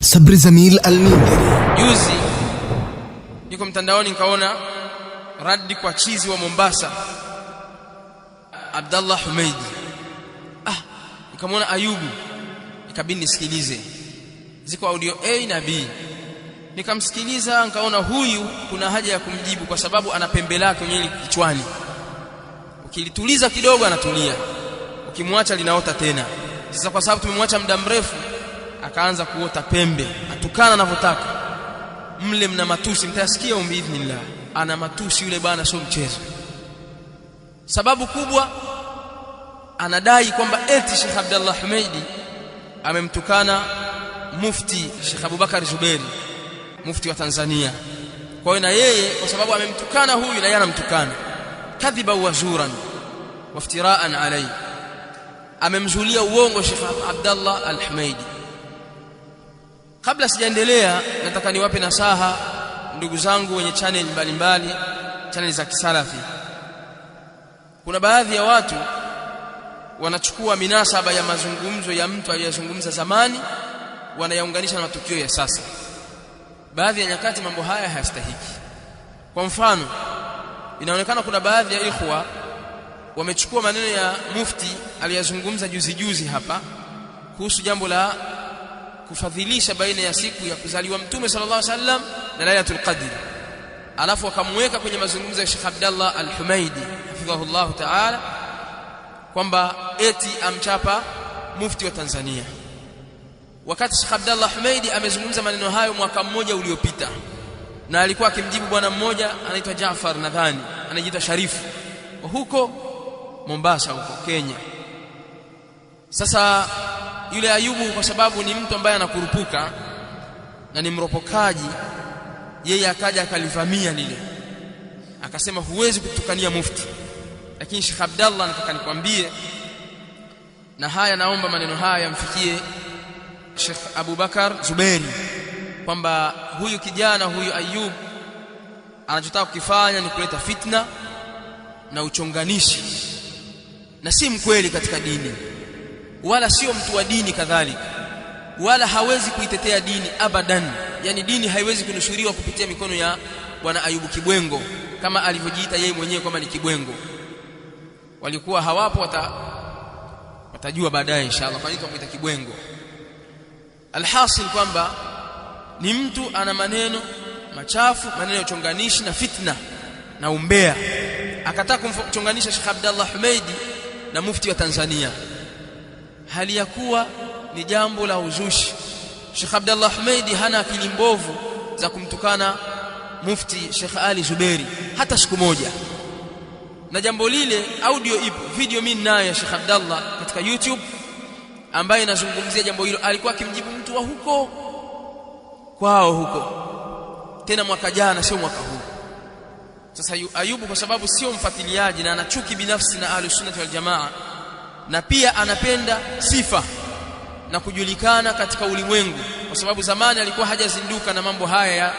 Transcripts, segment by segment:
Sabri Zamil Al-Nindiri. Juzi niko mtandaoni nikaona radi kwa chizi wa Mombasa Abdallah Humeidi. Nikamwona Ayubu, ikabidi nisikilize. Ziko audio A na B. Nikamsikiliza, nikaona huyu kuna haja ya kumjibu kwa sababu ana pembe lake mwenyewe kichwani. Ukilituliza kidogo anatulia, ukimwacha linaota tena. Sasa kwa sababu tumemwacha muda mrefu, akaanza kuota pembe, atukana anavyotaka. Mle mna matusi, mtayasikia biidhnillah. Ana matusi yule bwana, sio mchezo. Sababu kubwa anadai kwamba eti Sheikh Abdallah Humeidi amemtukana mufti Sheikh Abubakar Zuberi, mufti wa Tanzania. Kwa hiyo na yeye kwa sababu amemtukana huyu, na yeye anamtukana kadhiba wa zuran waftiraan alayhi, amemzulia uongo Sheikh Abdallah Al-Humeidi. Kabla sijaendelea, nataka niwape nasaha ndugu zangu wenye channel mbalimbali, channel za kisalafi. Kuna baadhi ya watu wanachukua minasaba ya mazungumzo ya mtu aliyezungumza zamani, wanayaunganisha na matukio ya sasa. Baadhi ya nyakati mambo haya hayastahiki. Kwa mfano, inaonekana kuna baadhi ya ikhwa wamechukua maneno ya mufti aliyazungumza juzi juzi hapa kuhusu jambo la kufadhilisha baina ya siku ya kuzaliwa Mtume sallallahu alaihi wasallam na Lailatul Qadr, alafu wakamweka kwenye mazungumzo ya Sheikh Abdallah Al-Humaidi hafidhahullahu ta'ala kwamba eti amchapa mufti wa Tanzania, wakati Sheikh Abdallah Humaidi amezungumza maneno hayo mwaka mmoja uliopita, na alikuwa akimjibu bwana mmoja anaitwa Jaafar, nadhani anajiita Sharifu huko Mombasa huko Kenya. Sasa yule Ayubu kwa sababu ni mtu ambaye anakurupuka na ni mropokaji, yeye akaja akalivamia lile, akasema huwezi kutukania mufti. Lakini Sheikh Abdallah, nataka nikwambie, na haya naomba maneno haya yamfikie Sheikh Abubakar Zuberi kwamba huyu kijana huyu Ayub anachotaka kukifanya ni kuleta fitna na uchonganishi, na si mkweli katika dini, wala sio mtu wa dini kadhalika, wala hawezi kuitetea dini abadan. Yani dini haiwezi kunusuriwa kupitia mikono ya bwana Ayubu Kibwengo kama alivyojiita yeye mwenyewe kwamba ni kibwengo. Walikuwa hawapo, watajua baadaye inshallah kwa nini tunamuita kibwengo. Alhasil kwamba ni mtu ana maneno machafu, maneno ya uchonganishi na fitna na umbea. Akataka kumchonganisha Sheikh Abdallah Humeidi na mufti wa Tanzania, hali ya kuwa ni jambo la uzushi. Sheikh Abdallah Humeidi hana akili mbovu za kumtukana mufti Sheikh Ali Zuberi hata siku moja. Na jambo lile, audio ipo, video mimi ninayo ya Sheikh Abdallah katika YouTube ambaye inazungumzia jambo hilo. Alikuwa akimjibu mtu wa huko kwao huko, tena mwaka jana, sio mwaka huu. Sasa Ayubu kwa sababu sio mfuatiliaji na ana chuki binafsi na Ahlus Sunnah wal Jamaa, na pia anapenda sifa na kujulikana katika ulimwengu, kwa sababu zamani alikuwa hajazinduka na mambo haya ya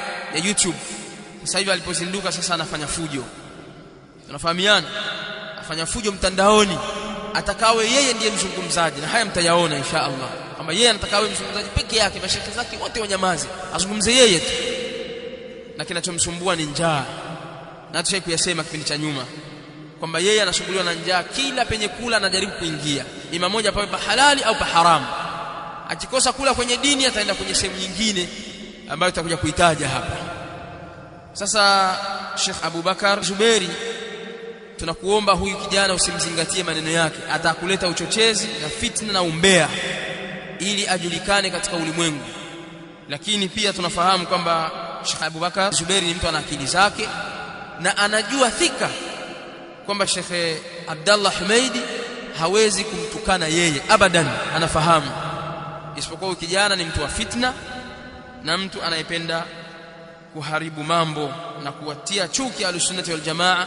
YouTube. Sasa hivi alipozinduka, sasa anafanya fujo, tunafahamiana, afanya fujo mtandaoni, atakawe yeye ndiye mzungumzaji, na haya mtayaona insha Allah kwamba yeye anatakawe mzungumzaji peke yake, mashaikh zake wote wanyamaze, azungumze yeye tu, na kinachomsumbua ni njaa, na tushai kuyasema kipindi cha nyuma kwamba yeye anasumbuliwa na njaa, kila penye kula anajaribu kuingia, ima moja pawe pa halali au pa haramu. Akikosa kula kwenye dini ataenda kwenye sehemu nyingine ambayo tutakuja kuitaja hapa. Sasa Sheikh Abubakar Zuberi, tunakuomba huyu kijana usimzingatie maneno yake, atakuleta uchochezi na fitna na umbea ili ajulikane katika ulimwengu. Lakini pia tunafahamu kwamba Sheikh Abubakar Zuberi ni mtu ana akili zake na anajua thika kwamba Sheikh Abdallah Humeidi hawezi kumtukana yeye abadan, anafahamu, isipokuwa huyu kijana ni mtu wa fitna na mtu anayependa kuharibu mambo na kuwatia chuki Ahlusunnati wal Jamaa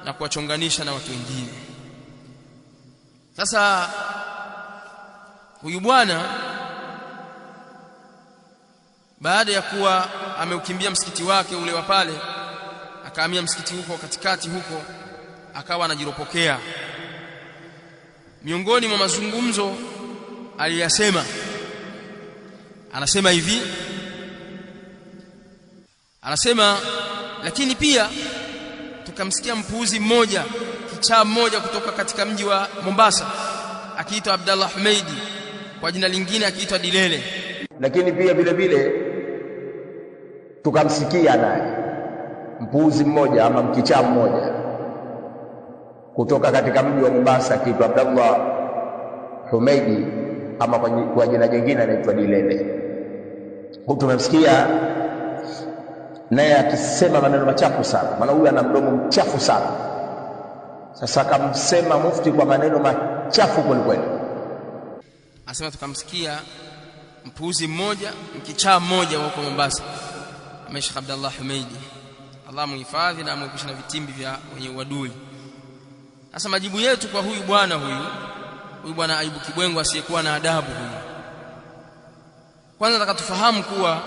na kuwachonganisha na watu wengine. Sasa huyu bwana baada ya kuwa ameukimbia msikiti wake ule wa pale, akahamia msikiti huko katikati huko, akawa anajiropokea. Miongoni mwa mazungumzo aliyasema, Anasema hivi, anasema lakini pia tukamsikia mpuuzi mmoja, kichaa mmoja kutoka katika mji wa Mombasa akiitwa Abdallah Humeidi, kwa jina lingine akiitwa Dilele. Lakini pia vile vile tukamsikia naye mpuuzi mmoja ama mkichaa mmoja kutoka katika mji wa Mombasa akiitwa Abdallah Humeidi ama kwa jina jingine anaitwa Dilele. Huyu tumemsikia naye akisema maneno machafu sana, maana huyu ana mdomo mchafu sana. Sasa akamsema mufti kwa maneno machafu kweli kweli. Anasema tukamsikia mpuuzi mmoja, mkichaa mmoja huko Mombasa, Sheikh Abdallah Humeidi, Allah muhifadhi na amwepushe na vitimbi vya wenye uadui. Sasa majibu yetu kwa huyu bwana huyu bwana Ayubu Kibwengo asiyekuwa na adabu huyu, kwanza nataka tufahamu kuwa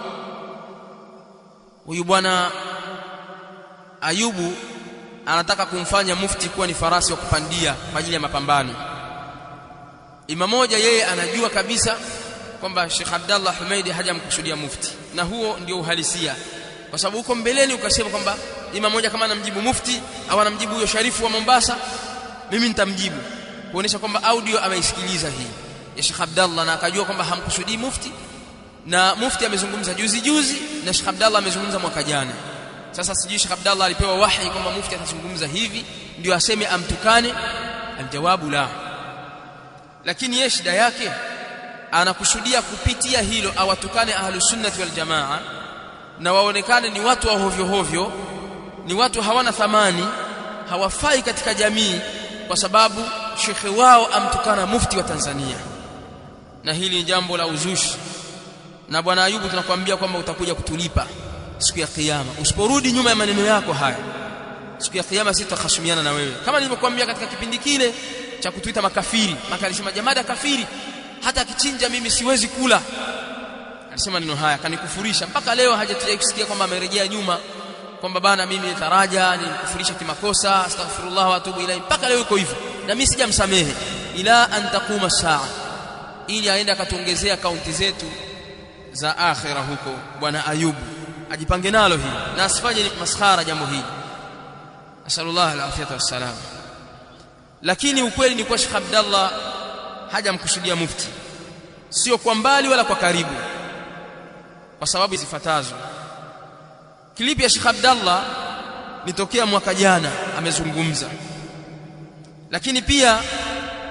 huyu bwana Ayubu anataka kumfanya mufti kuwa ni farasi wa kupandia kwa ajili ya mapambano. Ima moja, yeye anajua kabisa kwamba Sheikh Abdallah Humeidi hajamkusudia mufti, na huo ndio uhalisia, kwa sababu huko mbeleni ukasema kwamba ima moja kama anamjibu mufti au anamjibu huyo sharifu wa Mombasa, mimi nitamjibu, kuonesha kwamba audio ameisikiliza hii ya Sheikh Abdallah na akajua kwamba hamkusudii mufti, na mufti amezungumza juzi juzi na Sheikh Abdallah amezungumza mwaka jana. Sasa sijui Sheikh Abdallah alipewa wahi kwamba mufti atazungumza hivi ndio aseme amtukane? Aljawabu la. Lakini yeye shida yake anakusudia kupitia hilo awatukane ahlus sunnati wal jamaa na waonekane ni watu wa hovyo hovyo, ni watu hawana thamani, hawafai katika jamii, kwa sababu shekhe wao amtukana mufti wa Tanzania. Na hili ni jambo la uzushi. Na bwana Ayubu tunakwambia kwamba utakuja kutulipa siku ya kiyama usiporudi nyuma ya maneno yako haya. Siku ya kiyama sisi tutahasumiana na wewe, kama nilivyokuambia katika kipindi kile cha kutuita makafiri. Maka alisema jamada kafiri, hata akichinja mimi siwezi kula. Alisema neno haya akanikufurisha. Mpaka leo hajatujai kusikia kwamba amerejea nyuma kwamba bana mimi taraja nilikufurisha kimakosa, astaghfirullah wa atubu ilai. Mpaka leo yuko hivyo, na mimi sijamsamehe ila an taquma saa, ili aende akatuongezea kaunti zetu za akhira huko. Bwana Ayubu ajipange nalo hili na asifanye maskhara jambo hili, asallallahu alafiyata wassalam. Lakini ukweli ni kwa Sheikh Abdallah hajamkusudia mufti, sio kwa mbali wala kwa karibu, kwa sababu zifuatazo. Klipi ya Sheikh Abdallah nitokea mwaka jana amezungumza, lakini pia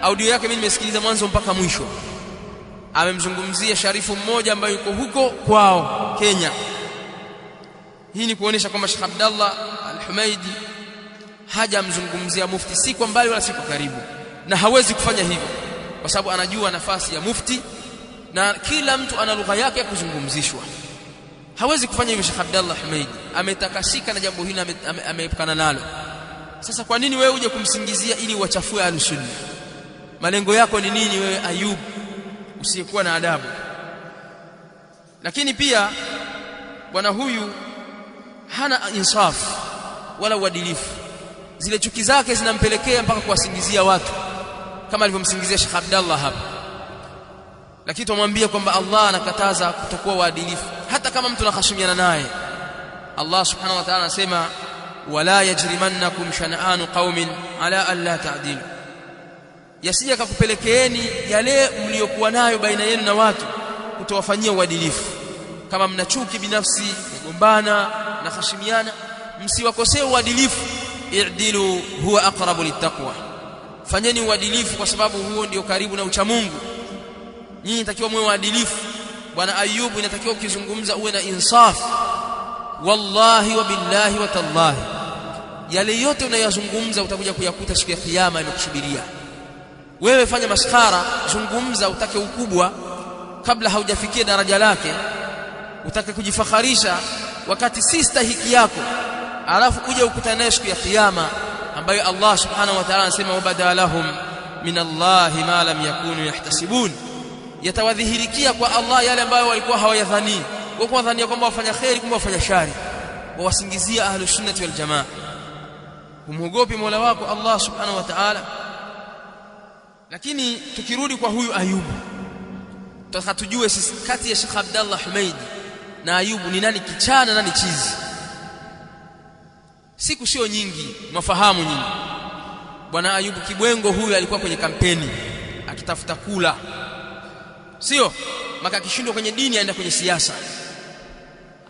audio yake mimi nimesikiliza mwanzo mpaka mwisho. Amemzungumzia sharifu mmoja ambaye yuko huko kwao Kenya. Hii ni kuonesha kwamba Sheikh Abdallah Al-Humaidi hajamzungumzia mufti, si kwa mbali wala si kwa karibu, na hawezi kufanya hivyo kwa sababu anajua nafasi ya mufti na kila mtu ana lugha yake ya kuzungumzishwa. Hawezi kufanya hivyo. Sheikh Abdallah Humeidi ametakasika na jambo hili, ameepukana nalo. Sasa kwa nini wewe uje kumsingizia ili wachafue Ahlus-Sunna? Malengo yako ni nini wewe Ayub usiyekuwa na adabu? Lakini pia bwana huyu hana insaf wala uadilifu. Zile chuki zake zinampelekea mpaka kuwasingizia watu kama alivyomsingizia Sheikh Abdallah hapa. Lakini tumwambie kwamba Allah anakataza kutokuwa waadilifu hata kama mtu anahasimiana naye. Allah subhanahu wa ta'ala anasema wala yajrimannakum shana'anu qaumin ala alla ta'dilu, yasije kakupelekeeni yale mliokuwa nayo baina yenu na watu kutowafanyia uadilifu. Kama mna chuki binafsi, mgombana na khashimiana, msiwakosee uadilifu. I'dilu huwa aqrabu littaqwa, fanyeni uadilifu kwa sababu huo ndio karibu na ucha Mungu. Nyinyi inatakiwa muwe waadilifu. Bwana Ayubu, inatakiwa ukizungumza uwe na insaf. Wallahi wa billahi wa tallahi, yale yote unayozungumza utakuja kuyakuta siku ya kiyama imekusubiria wewe. Fanya maskhara, zungumza, utake ukubwa kabla haujafikia daraja lake, utake kujifakharisha wakati si stahiki yako, alafu kuja ukutane naye siku ya kiyama ambayo Allah subhanahu wa ta'ala anasema wabada lahum min Allahi ma lam yakunu yahtasibun, yatawadhihirikia kwa Allah yale ambayo walikuwa hawayadhani. Walikuwa wadhania kwamba wafanya kheri, kumbe wafanya shari. Wawasingizia ahlus sunnati wal jamaa. Humwogopi Mola wako Allah subhanahu wa ta'ala. Lakini tukirudi kwa huyu Ayubu, Tutaka tujue sisi kati ya Sheikh Abdallah Humeidi na Ayubu ni nani kichaa na nani chizi. Siku sio nyingi, mafahamu nyingi. Bwana Ayubu Kibwengo huyu alikuwa kwenye kampeni akitafuta kula, sio maka akishindwa kwenye dini aenda kwenye siasa,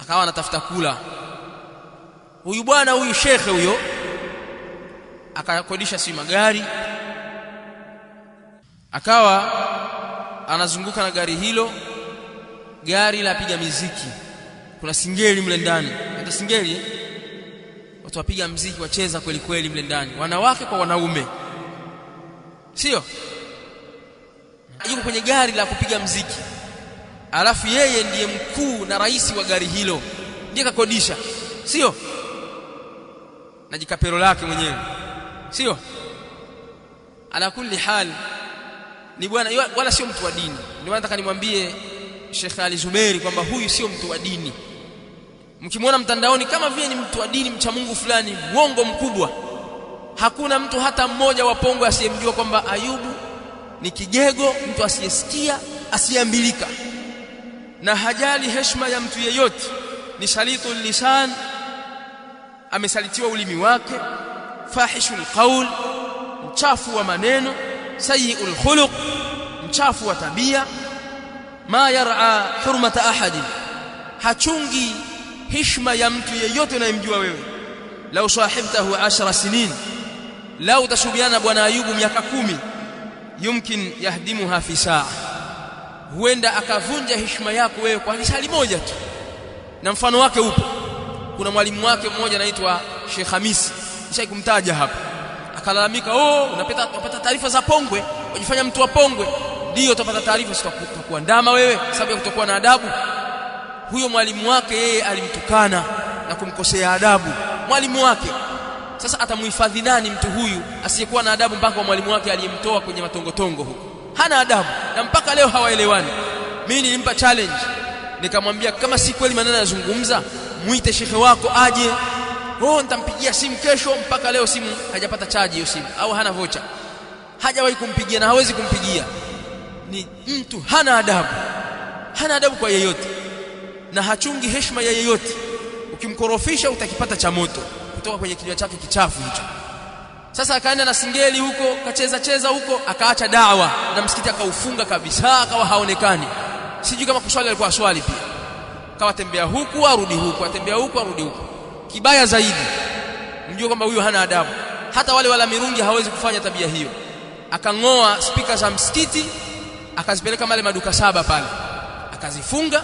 akawa anatafuta kula. Huyu bwana huyu shekhe huyo akakodisha si magari, akawa anazunguka na gari hilo, gari la piga miziki, kuna singeli mle ndani, hata singeli watu wapiga mziki wacheza kweli kweli mle ndani, wanawake kwa wanaume, sio? Yuko kwenye gari la kupiga mziki, alafu yeye ndiye mkuu na rais wa gari hilo, ndiye kakodisha, sio? Na jikapero lake mwenyewe, sio? Ala kulli hal ni bwana wala sio mtu wa dini. Ndio nataka nimwambie Sheikh Ali Zuberi kwamba huyu sio mtu wa dini. Mkimwona mtandaoni kama vile ni mtu wa dini, mcha Mungu fulani, mwongo mkubwa. Hakuna mtu hata mmoja wa Pongwe asiyemjua kwamba Ayubu ni kigego, mtu asiyesikia, asiyeambilika, na hajali heshima ya mtu yeyote. Ni salitul lisan, amesalitiwa ulimi wake, fahishul qaul, mchafu wa maneno, sayiul khuluq, mchafu wa tabia, ma yar'a hurmata ahadin, hachungi heshima ya mtu yeyote unayemjua wewe. Lau sahibtahu 10 sinin, lau utashubiana bwana Ayubu miaka 10, yumkin yahdimuha fi saa, huenda akavunja heshima yako wewe kwa hali moja tu. Na mfano wake upo. Kuna mwalimu wake mmoja anaitwa Sheikh Hamisi, nishai kumtaja hapa, akalalamika, oh, unapata taarifa za Pongwe, unajifanya mtu wa Pongwe. Ndio utapata taarifa, sitakuandama wewe sababu ya kutokuwa na adabu. Huyo mwalimu wake yeye alimtukana na kumkosea adabu mwalimu wake. Sasa atamuhifadhi nani mtu huyu asiyekuwa na adabu mpaka kwa mwalimu wake aliyemtoa kwenye matongotongo huko? Hana adabu na mpaka leo hawaelewani. Mimi nilimpa challenge, nikamwambia kama si kweli maneno yanazungumza, muite shekhe wako aje. Oh, nitampigia simu kesho. Mpaka leo simu hajapata chaji hiyo simu, au hana vocha, hajawahi kumpigia na hawezi kumpigia. Ni mtu hana adabu, hana adabu kwa yeyote na hachungi heshima ya yeyote. Ukimkorofisha utakipata cha moto kutoka kwenye kinywa chake kichafu hicho. Sasa akaenda na singeli huko, kacheza cheza huko, akaacha dawa na msikiti akaufunga kabisa, akawa haonekani. Sijui kama kuswali alikuwa swali pia, akawa tembea huku arudi huku, atembea huku arudi huku. Kibaya zaidi, mjue kwamba huyu hana adabu. Hata wale wala mirungi hawezi kufanya tabia hiyo. Akangoa spika za msikiti akazipeleka male maduka 7 pale, akazifunga.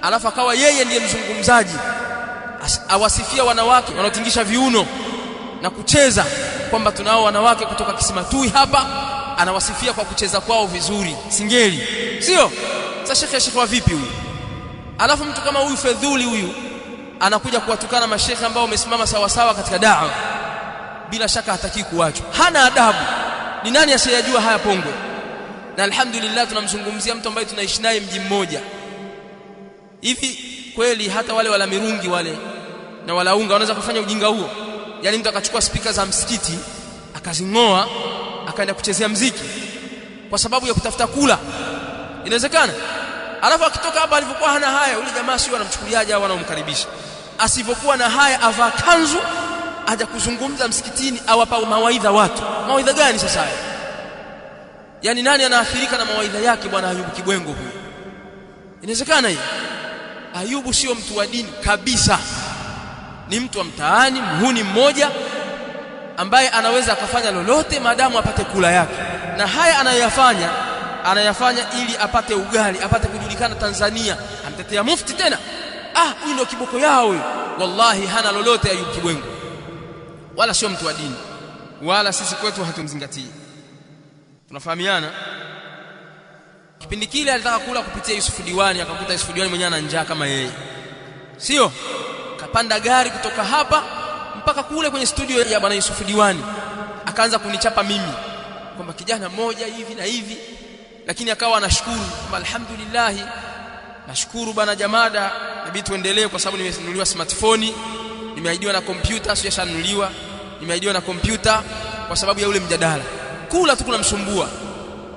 Alafu akawa yeye ndiye mzungumzaji, awasifia wanawake wanaotingisha viuno na kucheza, kwamba tunao wanawake kutoka Kisimatui hapa, anawasifia kwa kucheza kwao vizuri singeli, sio? Sasa shekhe wa vipi huyu? Alafu mtu kama huyu fedhuli huyu anakuja kuwatukana mashekhe ambao wamesimama sawa sawa katika da'wa, bila shaka hataki kuachwa, hana adabu. Ni nani asiyejua haya Pongwe? Na alhamdulillah tunamzungumzia mtu ambaye tunaishi naye mji mmoja. Hivi kweli hata wale wala mirungi wale na wala unga wanaweza kufanya ujinga huo? Yaani mtu akachukua spika za msikiti akazingoa akaenda kuchezea mziki kwa sababu ya kutafuta kula, inawezekana? Alafu akitoka hapa alivyokuwa hana haya, yule jamaa sio anamchukuliaje au anamkaribisha? Asivyokuwa na haya, avaa kanzu aja kuzungumza msikitini, awapa mawaidha watu. Mawaidha gani sasa haya? Yaani nani anaathirika na mawaidha yake bwana Ayubu Kibwengo huyu? Inawezekana hiyo? Ayubu sio mtu wa dini kabisa, ni mtu wa mtaani, mhuni mmoja ambaye anaweza akafanya lolote maadamu apate kula yake. Na haya anayoyafanya, anayafanya ili apate ugali, apate kujulikana Tanzania. Amtetea mufti tena, ah, huyu ndio kiboko yao huyu. Wallahi hana lolote Ayubu Kibwengo, wala sio mtu wa dini, wala sisi kwetu hatumzingatii. Tunafahamiana? Kipindi kile alitaka kula kupitia Yusuf Diwani, akakuta Yusuf Diwani mwenyewe ana njaa kama yeye, sio? Kapanda gari kutoka hapa mpaka kule kwenye studio ya bwana Yusuf Diwani, akaanza kunichapa mimi kwamba kijana mmoja hivi na hivi, lakini akawa anashukuru kwamba alhamdulillah, nashukuru bwana Jamada, inabidi tuendelee kwa sababu nimenunuliwa smartphone, nimeahidiwa na kompyuta, sio shanunuliwa, nimeahidiwa na kompyuta kwa sababu ya ule mjadala. Kula tu kunamsumbua.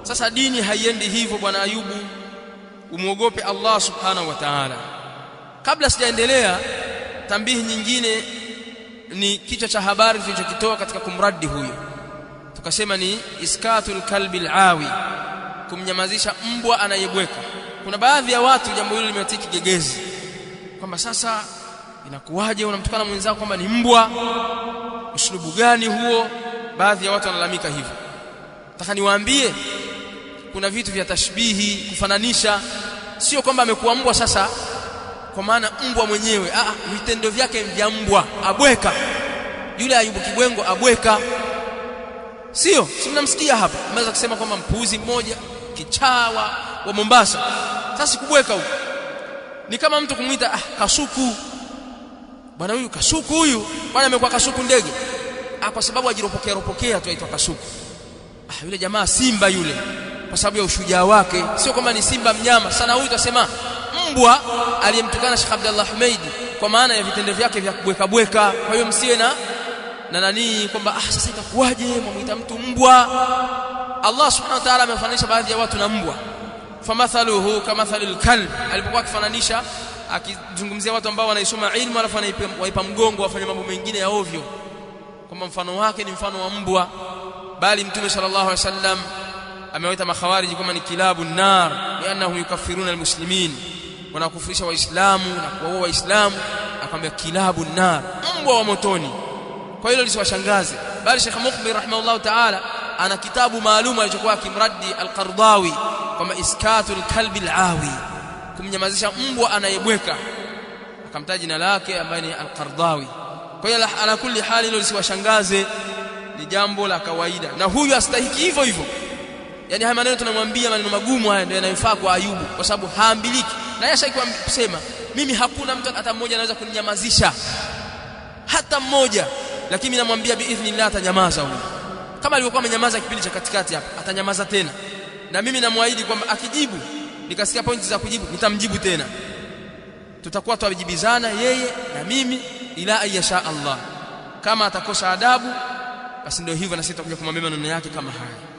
Sasa dini haiendi hivyo bwana Ayubu. Umuogope Allah subhanahu wa ta'ala. Kabla sijaendelea, tambihi nyingine ni kichwa cha habari tulichokitoa katika kumradi huyo, tukasema ni iskatul kalbi alawi, kumnyamazisha mbwa anayebweka. Kuna baadhi ya watu jambo hilo limewatia kigegezi kwamba sasa inakuwaje unamtukana mwenzako kwamba ni mbwa, uslubu gani huo? Baadhi ya watu wanalalamika hivyo. Nataka niwaambie kuna vitu vya tashbihi, kufananisha. Sio kwamba amekuwa mbwa sasa kwa maana mbwa mwenyewe, vitendo vyake vya mbwa, abweka. Yule Ayubu Kibwengo abweka, sio? Si mnamsikia hapa, mnaweza kusema kwamba mpuuzi mmoja kichawa wa Mombasa. Sasa kubweka huko ni kama mtu kumuita kasuku bwana, huyu kasuku, huyu bwana amekuwa kasuku ndege, kwa sababu ajiropokea ropokea tu aitwa kasuku. Yule jamaa simba yule, kwa sababu ya ushujaa wake, sio kwamba ni simba mnyama sana. Huyu utasema mbwa aliyemtukana Sheikh Abdullah Humeidi kwa maana ya vitendo vyake vya kubweka bweka. Kwa hiyo msiwe na nani kwamba sasa itakuwaje mwamuita mtu mbwa. Allah subhanahu wa ta'ala amefananisha baadhi ya watu na mbwa, famathaluhu kamathalil kalb, alipokuwa akifananisha akizungumzia watu ambao wanaisoma ilmu alafu waipa mgongo wafanye mambo mengine ya ovyo, kwamba mfano wake ni mfano wa mbwa. Bali Mtume sallallahu alaihi wasallam amewaita makhawariji kama ni kilabu nar, liannahu yukaffiruna almuslimin, wanakufurisha Waislamu na kuwaua Waislamu, akamwambia kilabu nar, mbwa wa motoni. Kwa hilo lisiwashangaze, bali Sheikh Muqbil rahimahullah ta'ala ana kitabu maalum alichokuwa akimradi al-Qardawi kwamba iskatul kalbi al-awi, kumnyamazisha mbwa anayebweka, akamtaja jina lake ambaye ni al-Qardawi. Kwa hiyo ala kulli hali hilo lisiwashangaze, ni jambo la kawaida, na huyu astahiki hivyo hivyo. Yani haya maneno tunamwambia maneno magumu haya ndio yanayofaa kwa Ayubu, kwa sababu haambiliki. Na yeye ashaikuwa kusema mimi hakuna mtu hata mmoja anaweza kuninyamazisha, hata mmoja, lakini mimi namwambia biidhnillah atanyamaza huyu. Kama alivyokuwa amenyamaza kipindi cha katikati hapa, atanyamaza tena. Na mimi namwahidi kwamba akijibu nikasikia pointi za kujibu nitamjibu tena. Tutakuwa twajibizana yeye na mimi ila ayasha Allah. Kama atakosa adabu basi ndio hivyo, na sisi tutakuja kumwambia maneno yake kama haya.